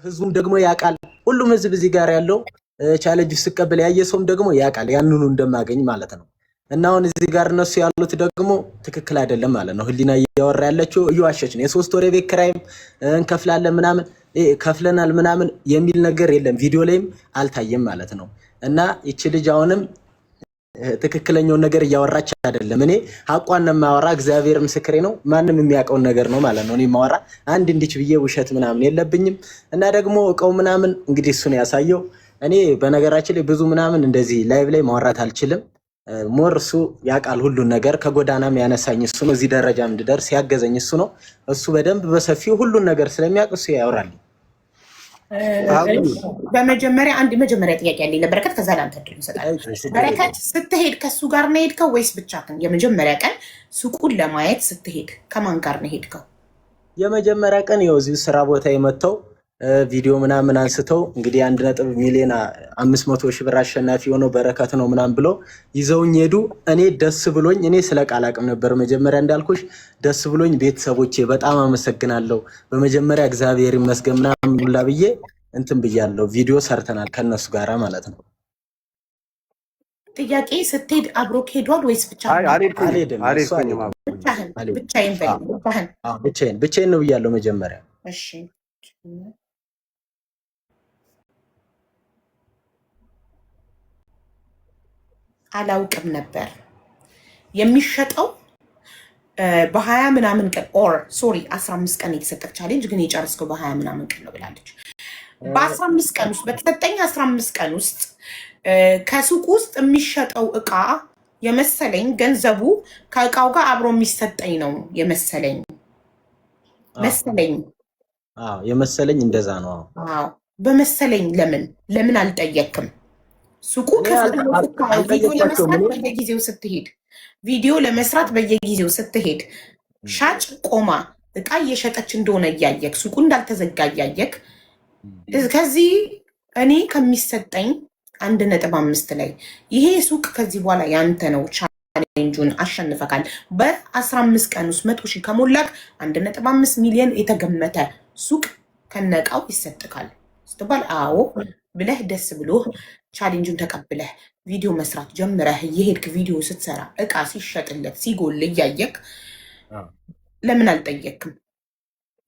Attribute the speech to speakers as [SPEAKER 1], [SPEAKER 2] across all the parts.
[SPEAKER 1] ህዝቡም ደግሞ ያውቃል። ሁሉም ህዝብ እዚህ ጋር ያለው challenge ስቀበል ያየ ሰውም ደግሞ ያውቃል ያንኑ እንደማገኝ ማለት ነው። እና አሁን እዚህ ጋር እነሱ ያሉት ደግሞ ትክክል አይደለም ማለት ነው። ህሊና እያወራ ያለችው እየዋሸች ነው። የ3 ወር የቤት ኪራይም እንከፍላለን ምናምን ከፍለናል ምናምን የሚል ነገር የለም። ቪዲዮ ላይም አልታየም ማለት ነው። እና ይቺ ልጅ አሁንም ትክክለኛውን ነገር እያወራች አይደለም። እኔ ሀቋን ነው የማወራ፣ እግዚአብሔር ምስክሬ ነው። ማንም የሚያውቀውን ነገር ነው ማለት ነው። እኔ የማወራ አንድ እንዲች ብዬ ውሸት ምናምን የለብኝም። እና ደግሞ እቃው ምናምን እንግዲህ እሱን ያሳየው። እኔ በነገራችን ላይ ብዙ ምናምን እንደዚህ live ላይ ማውራት አልችልም። more እሱ ያውቃል ሁሉን ነገር። ከጎዳናም ያነሳኝ እሱ ነው። እዚህ ደረጃም እንድደርስ ያገዘኝ እሱ ነው። እሱ በደንብ በሰፊው ሁሉን ነገር ስለሚያውቅ እሱ ያወራል።
[SPEAKER 2] በመጀመሪያ አንድ መጀመሪያ ጥያቄ ያለኝ ለበረከት፣ ከዛ ለአንተ እድል እሰጣለሁ። በረከት፣ ስትሄድ ከእሱ ጋር ነው የሄድከው ወይስ ብቻህን? የመጀመሪያ ቀን ሱቁን ለማየት ስትሄድ ከማን ጋር ነው የሄድከው?
[SPEAKER 1] የመጀመሪያ ቀን ይኸው እዚሁ ስራ ቦታ የመጥተው ቪዲዮ ምናምን አንስተው እንግዲህ 1.5 ሚሊዮን ብር አሸናፊ የሆነው በረከት ነው ምናምን ብለው ይዘውኝ ሄዱ። እኔ ደስ ብሎኝ፣ እኔ ስለ ቃል አቅም ነበር መጀመሪያ እንዳልኩሽ፣ ደስ ብሎኝ ቤተሰቦቼ በጣም አመሰግናለሁ፣ በመጀመሪያ እግዚአብሔር ይመስገን ምናምን ሁላ ብዬ እንትን ብያለሁ። ቪዲዮ ሰርተናል ከነሱ ጋራ ማለት ነው።
[SPEAKER 2] ጥያቄ፣ ስትሄድ አብሮክ ሄዷል ወይስ ብቻህን?
[SPEAKER 1] አልሄድም፣ እሱ
[SPEAKER 3] አልሄድኩኝም።
[SPEAKER 1] አልሄድም።
[SPEAKER 2] ብቻህን?
[SPEAKER 1] አልሄድም።
[SPEAKER 2] ብቻዬን በል፣ ብቻህን።
[SPEAKER 1] አዎ፣ ብቻዬን ብቻዬን ነው ብያለሁ መጀመሪያ።
[SPEAKER 2] እሺ፣ አላውቅም ነበር የሚሸጠው በ20 ምናምን ቀን or sorry 15 ቀን የተሰጠ challenge ግን የጨረስከው በ20 ምናምን ቀን ነው ብላለች። በ15 ቀን ውስጥ፣ በተሰጠኝ 15 ቀን ውስጥ ከሱቅ ውስጥ የሚሸጠው እቃ የመሰለኝ ገንዘቡ ከእቃው ጋር አብሮ የሚሰጠኝ ነው የመሰለኝ መሰለኝ።
[SPEAKER 1] አዎ፣ የመሰለኝ እንደዛ ነው። አዎ።
[SPEAKER 2] አዎ፣ በመሰለኝ ለምን አልጠየክም? ሱቁ
[SPEAKER 1] እኔ
[SPEAKER 2] ክፍት ሆኖ ስታየው ቪዲዮ
[SPEAKER 1] አልጠየኳቸውም።
[SPEAKER 2] ለመስራት
[SPEAKER 1] እኔ
[SPEAKER 2] በየጊዜው ስትሄድ፣ ቪዲዮ ለመስራት በየጊዜው ስትሄድ ሻጭ ቆማ እቃ እየሸጠች እንደሆነ እያየክ፣ ሱቁ እንዳልተዘጋ እያየክ፣ ከዚህ እኔ ከሚሰጠኝ 1.5 ላይ ይሄ ሱቅ ከዚህ በኋላ ያንተ ነው፣ challenge ኡን አሸንፈካል። በ15 ቀን ውስጥ 100,000 ከሞላክ 1.5 ሚሊዮን የተገመተ ሱቅ ከነቃው ይሰጥካል ስትባል አዎ ብለህ ደስ ብሎህ challenge ኡን ተቀብለህ ቪዲዮ መስራት ጀምረህ እየሄድክ ቪዲዮ ስትሰራ እቃ ሲሸጥለት ሲጎል እያየክ ለምን አልጠየክም?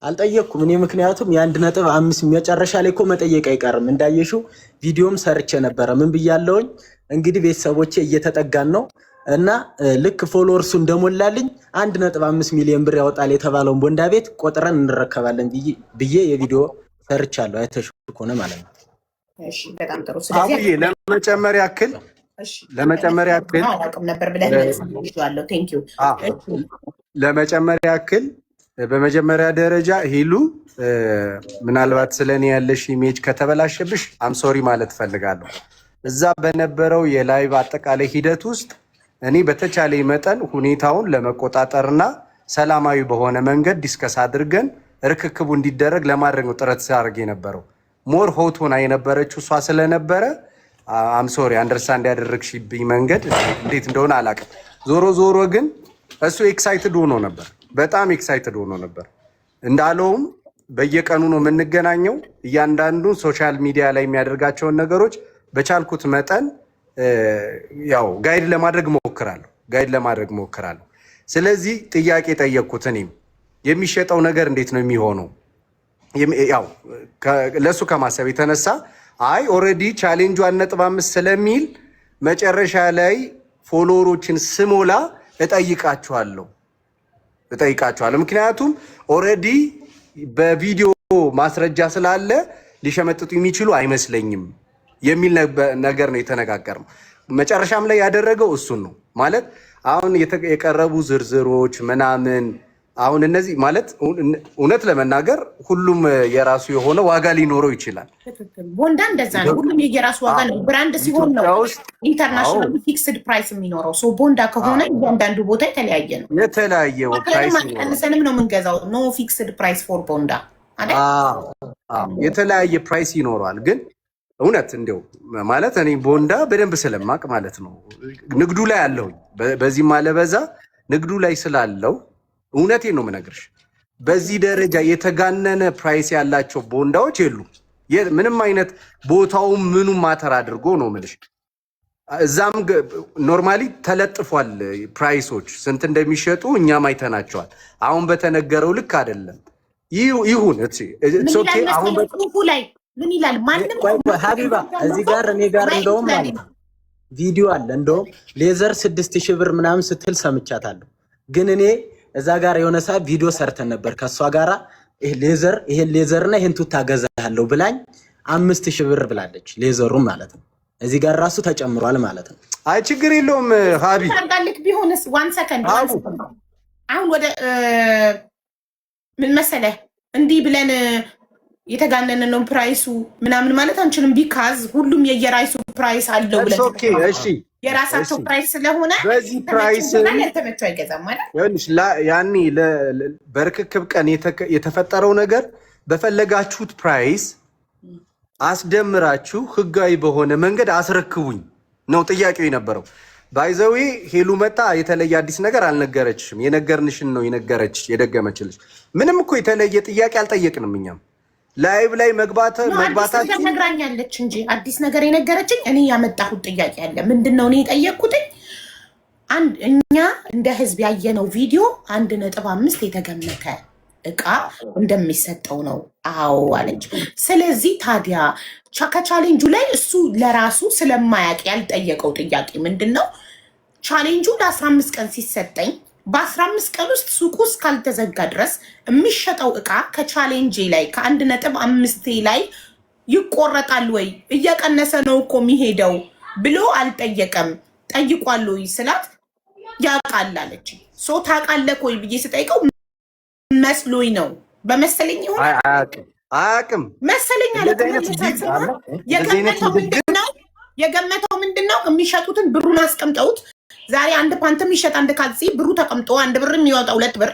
[SPEAKER 1] አልጠየቅኩም እኔ፣ ምክንያቱም የ1.5 መጨረሻ ላይ እኮ መጠየቅ አይቀርም። እንዳየሽው ቪዲዮም ሰርቼ ነበረ። ምን ብያለሁኝ? እንግዲህ ቤተሰቦቼ እየተጠጋን ነው እና ልክ followers ኡ እንደሞላልኝ 1.5 ሚሊዮን ብር ያወጣል የተባለውን ቦንዳ ቤት ቆጥረን እንረከባለን ብዬ የቪዲዮ ሰርቻለሁ። አይተሽ ከሆነ ማለት ነው።
[SPEAKER 2] እሺ፣ በጣም ጥሩ። ስለዚህ
[SPEAKER 3] አቡዬ፣ ለመጨመር ያክል
[SPEAKER 2] እሺ
[SPEAKER 3] ለመጨመር ያክል
[SPEAKER 2] አላውቅም ነበር ብለህ መልስ። Thank you።
[SPEAKER 3] ለመጨመር ያክል በመጀመሪያ ደረጃ ሂሉ፣ ምናልባት ስለ እኔ ያለሽ image ከተበላሸብሽ I'm sorry ማለት እፈልጋለሁ። እዛ በነበረው የ live አጠቃላይ ሂደት ውስጥ እኔ በተቻለ መጠን ሁኔታውን ለመቆጣጠርና ሰላማዊ በሆነ መንገድ discuss አድርገን ርክክቡ እንዲደረግ ለማድረግ ነው ጥረት ሳደርግ የነበረው። More hot ሆና የነበረችው እሷ ስለነበረ I'm sorry፣ understand ያደረግሽብኝ መንገድ እንዴት እንደሆነ አላውቅም። ዞሮ ዞሮ ግን እሱ excited ሆኖ ነበር፣ በጣም excited ሆኖ ነበር። እንዳለውም በየቀኑ ነው የምንገናኘው። እያንዳንዱን social media ላይ የሚያደርጋቸውን ነገሮች በቻልኩት መጠን ያው guide ለማድረግ ሞክራለሁ። ስለዚህ ጥያቄ ጠየቅኩት። እኔም የሚሸጠው ነገር እንዴት ነው የሚሆነው? ያው ለእሱ ከማሰብ የተነሳ አይ already challenge ኡ 1.5 ስለሚል መጨረሻ ላይ follower ኦችን ስሞላ እጠይቃችኋለሁ። ምክንያቱም already በቪዲዮ ማስረጃ ስላለ ሊሸመጥጡ የሚችሉ አይመስለኝም የሚል ነገር ነው የተነጋገርነው። መጨረሻም ላይ ያደረገው እሱን ነው። ማለት አሁን የቀረቡ ዝርዝሮች ምናምን አሁን እነዚህ ማለት እውነት ለመናገር ሁሉም የራሱ የሆነ ዋጋ ሊኖረው ይችላል።
[SPEAKER 2] ትክክል። ቦንዳ እንደዛ ነው። ሁሉም የየራሱ ዋጋ ነው። Brand ሲሆን ነው
[SPEAKER 3] ኢትዮጵያ ውስጥ
[SPEAKER 2] international fixed price የሚኖረው። So ቦንዳ ከሆነ እያንዳንዱ ቦታ የተለያየ ነው።
[SPEAKER 3] የተለያየ
[SPEAKER 2] ማክለንም
[SPEAKER 3] price ይኖረዋል።
[SPEAKER 2] አቀንሰንም ነው የምንገዛው። No fixed price for ቦንዳ አይደል?
[SPEAKER 3] አዎ፣ የተለያየ price ይኖረዋል። ግን እውነት እንዲያው ማለት እኔ ቦንዳ በደንብ ስለማቅ ማለት ነው ንግዱ ላይ አለሁኝ። በዚህም አለበዛ ንግዱ ላይ ስላለው እውነቴን ነው የምነግርሽ። በዚህ ደረጃ የተጋነነ price ያላቸው ቦንዳዎች የሉም። ምንም አይነት ቦታውም ምኑ matter አድርጎ ነው የምልሽ። እዛም normally ተለጥፏል price ኦች ስንት እንደሚሸጡ እኛም አይተናቸዋል። አሁን በተነገረው ልክ አይደለም። ይሁን።
[SPEAKER 2] ምን
[SPEAKER 3] Okay።
[SPEAKER 2] ይላል
[SPEAKER 3] አሁን
[SPEAKER 2] መሰለህ ጽሁፉ ላይ ምን ይላል? ማንም
[SPEAKER 1] ቆይ ቆይ ሀቢባ፣ እዚህ ጋር እኔ ጋር እንደውም ማለት ነው ቪዲዮ አለ። እንደውም leather 6000 ብር ምናምን ስትል ሰምቻታለሁ። ግን እኔ እዛ ጋር የሆነ ሰዓት ቪዲዮ ሰርተን ነበር ከእሷ ጋራ። ይሄ leather፣ ይሄን leather እና ይሄን ቱታ ገዛለሁ ብላኝ 5000 ብር ብላለች። Leather ኡ ማለት ነው። እዚህ ጋር ራሱ ተጨምሯል ማለት ነው።
[SPEAKER 3] አይ ችግር የለውም ሀቢ።
[SPEAKER 2] ታርጋልክ ቢሆንስ? One second።
[SPEAKER 3] አቡ።
[SPEAKER 2] አሁን ወደ ምን መሰለህ፣ እንዲህ ብለን የተጋነነ ነው price ኡ ምናምን ማለት አንችልም። Because ሁሉም የየራሱ price አለው ብለን
[SPEAKER 3] Okay እሺ
[SPEAKER 2] የራሳቸው
[SPEAKER 3] እሺ።
[SPEAKER 2] price ስለሆነ
[SPEAKER 3] በዚህ price
[SPEAKER 2] ይገዛል፣ ያልተመቸው አይገዛም ማለት።
[SPEAKER 3] ይኸውልሽ ያኔ በርክክብ ቀን የተፈጠረው ነገር በፈለጋችሁት price አስደምራችሁ ህጋዊ በሆነ መንገድ አስረክቡኝ ነው ጥያቄው የነበረው። By the way ሄሉ መጣ የተለየ አዲስ ነገር አልነገረችሽም። የነገርንሽን ነው የነገረች የደገመችልሽ። ምንም እኮ የተለየ ጥያቄ አልጠየቅንም። እኛም live ላይ መግባት
[SPEAKER 2] No፣ አዲስ ነገር
[SPEAKER 3] መግባታችን
[SPEAKER 2] ነግራኛለች እንጂ አዲስ ነገር የነገረችኝ እኔ ያመጣሁት ጥያቄ አለ። ምንድን ነው እኔ የጠየቅኩትኝ? አንድ እኛ እንደ ህዝብ ያየነው ቪዲዮ 1.5 የተገመተ እቃ እንደሚሰጠው ነው። አዎ አለች። ስለዚህ ታዲያ ከቻሌንጁ ላይ እሱ ለራሱ ስለማያውቅ ያልጠየቀው ጥያቄ ምንድን ነው? ቻሌንጁ ለ15 ቀን ሲሰጠኝ በ15 ቀን ውስጥ ሱቁ እስካልተዘጋ ድረስ የሚሸጠው እቃ ከ challenge ላይ ከ1.5 ላይ ይቆረጣል ወይ? እየቀነሰ ነው እኮ የሚሄደው ብሎ አልጠየቀም። ጠይቋል ወይ ስላት ያውቃል አለች። So ታውቃለህ ወይ ብዬ ስጠይቀው መስሎኝ ነው፣ በመሰለኝ ይሆን።
[SPEAKER 3] አይ፣ አያውቅም አያውቅም።
[SPEAKER 2] መሰለኝ አለ።
[SPEAKER 3] እንደዚህ አይነት
[SPEAKER 2] ተመለሰ።
[SPEAKER 3] እንደዚህ አይነት
[SPEAKER 2] የገመተው ምንድን ነው? የገመተው ምንድን ነው? የሚሸጡትን ብሩን አስቀምጠውት ዛሬ አንድ ፓንት የሚሸጥ አንድ ካልሲ ብሩ ተቀምጦ 1 ብር የሚወጣ 2 ብር